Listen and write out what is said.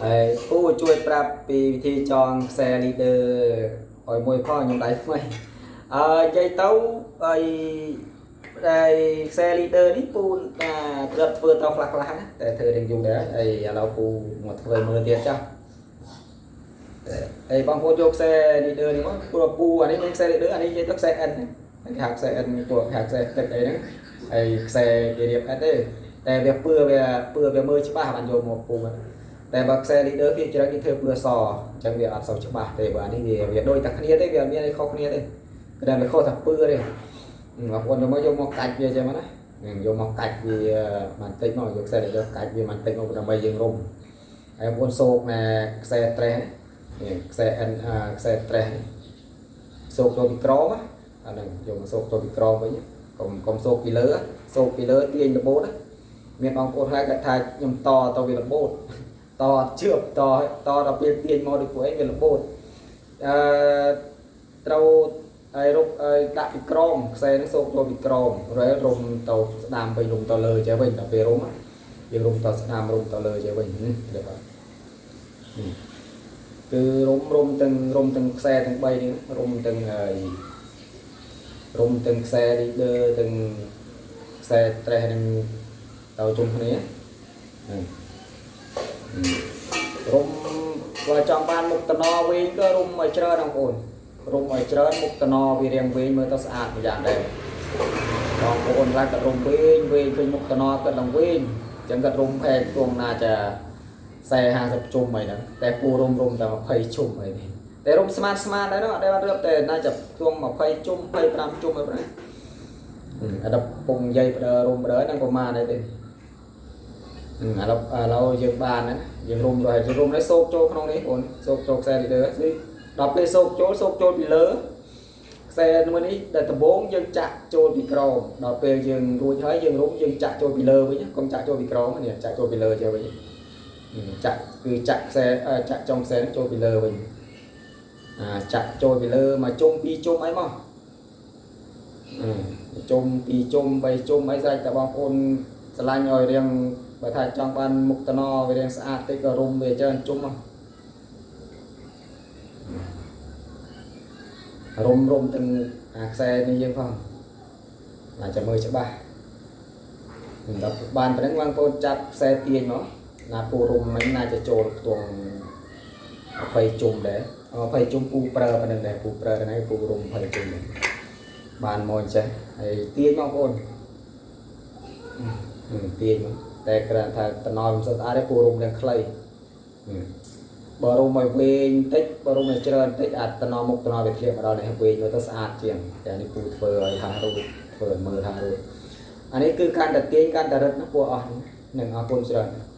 ហើយពូជួយប្រាប់ពីវិធីចងខ្សែ leader ឲ្យមួយផងខ្ញុំដៃថ្មីអឺនិយាយទៅហើយដែលខ្សែ leader នេះពូថាធ្លាប់ធ្វើទៅខ្លះខ្លះណាតែធ្វើរៀងយូរដែរហើយឥឡូវពូមកធ្វើមើលទៀតចាស់ហើយបងប្អូនយកខ្សែ leader នេះមកព្រោះពូអានេះមានខ្សែ leader អានេះនិយាយទៅខ្សែ N គេហៅខ្សែ N ពួកគេហៅខ្សែទឹកអីហ្នឹងហើយខ្សែគេរៀប N ទេតែវាពឿវាពឿវាមើលច្បាស់បានយកមកពូតែបើខ្សែ leader គេច្រើនគេធ្វើពឿសអញ្ចឹងវាអត់សូវច្បាស់ទេបើអានេះវាវាដូចតែគ្នាទេវាអត់មានអីខុសគ្នាទេគឺតែវាខុសតែពឿទេបងប្អូនយកមកយកមកកាច់វាអញ្ចឹងណាយកមកកាច់វាបន្តិចមកយកខ្សែ leader កាច់វាបន្តិចមកដើម្បីយើងរុំហើយបងប្អូនសោកណែខ្សែ stress នេះខ្សែ N ខ្សែ stress នេះសោកចូលពីក្រមអាហ្នឹងយកមកសោកចូលពីក្រមវិញកុំកុំសោកពីលើសោកពីលើទាញរបូតមានបងប្អូនខ្លះគាត់ថាខ្ញុំតទៅវារបូតតអត់ជឿបតតដល់ពេលទាញមកដូចពួកឯងវារបូតអឺត្រូវឲ្យរុកឲ្យដាក់ពីក្រមខ្សែនេះសោកចូលពីក្រមរែរុំទៅស្ដាមវិញរុំទៅលើចេះវិញដល់ពេលរុំយើងរុំទៅស្ដាមរុំទៅលើចេះវិញនេះបាទគឺរុំរុំទាំងរុំទាំងខ្សែទាំង3នេះរុំទាំងហើយរុំទាំងខ្សែ leader ទាំងខ្សែ stress នឹងទៅជុំគ្នាហ្នឹងរុំបើចង់បានមុខតំណវែងក៏រុំឲ្យច្រើនបងប្អូនរុំឲ្យច្រើនមុខតំណវារៀងវែងមើលទៅស្អាតម្យ៉ាងដែរបងប្អូនខ្លះក៏រុំវែងវែងឃើញមុខតំណគាត់ឡើងវែងអញ្ចឹងគាត់រុំផែខ្ទង់ណាចា40 50ជុំអីហ្នឹងតែពូរុំរុំតែ20ជុំអីនេះតែរុំស្មាតស្មាតដែរនោះអត់ដែលបានរៀបតែណាจะខ្ទង់20ជុំ25ជុំអីប៉ុណ្ណាអត់ពងនិយាយបដើរុំបដើហ្នឹងប្រហែលអីទេឥឡូវឥឡូវយើងបានណាយើងរុំទៅហើយរុំនេះសោកចូលក្នុងនេះបងសោកចូលខ្សែ leader នេះដល់ពេលសោកចូលសោកចូលពីលើខ្សែមួយនេះដែលដំបូងយើងចាក់ចូលពីក្រោមដល់ពេលយើងរួចហើយយើងរុំយើងចាក់ចូលពីលើវិញកុំចាក់ចូលពីក្រោមនេះចាក់ចូលពីលើចេះវិញចាក់គឺចាក់ខ្សែចាក់ចុងខ្សែចូលពីលើវិញអាចាក់ចូលពីលើមកជុំពីរជុំអីមកជុំពីរជុំបីជុំអីស្រេចតែបងប្អូនស្រឡាញ់ឲ្យរៀងបើថាចង់បានមុខតំណវារៀងស្អាតតិចក៏រុំវាច្រើនជុំរុំរុំទាំងអាខ្សែនេះយើងផងណាចាំមើលច្បាស់ដល់បានប៉ុណ្្នឹងបងប្អូនចាប់ខ្សែទាញមកណាពូរុំមិញណាจะចូលខ្ទង់20ជុំដែរ20ជុំពូប្រើប៉ុណ្្នឹងដែរពូប្រើហ្នឹងពូរុំ20ជុំដែរបានមកអញ្ចឹងហើយទាញមកបងប្អូនទាញមកតែគ្រាន់ថាតំណមិនសូវស្អាតទេពូរុំទាំងខ្លីបើរុំឲ្យវែងតិចបើរុំឲ្យច្រើនតិចអាចតំណមុខតំណវាធ្លាក់មកដល់នេះវែងមើលទៅស្អាតជាងតែនេះពូធ្វើឲ្យហារូបធ្វើឲ្យមើលហារូបអានេះគឺកាន់តែទាញកាន់តែរឹតណាពូអស់នឹងអរគុណច្រើន។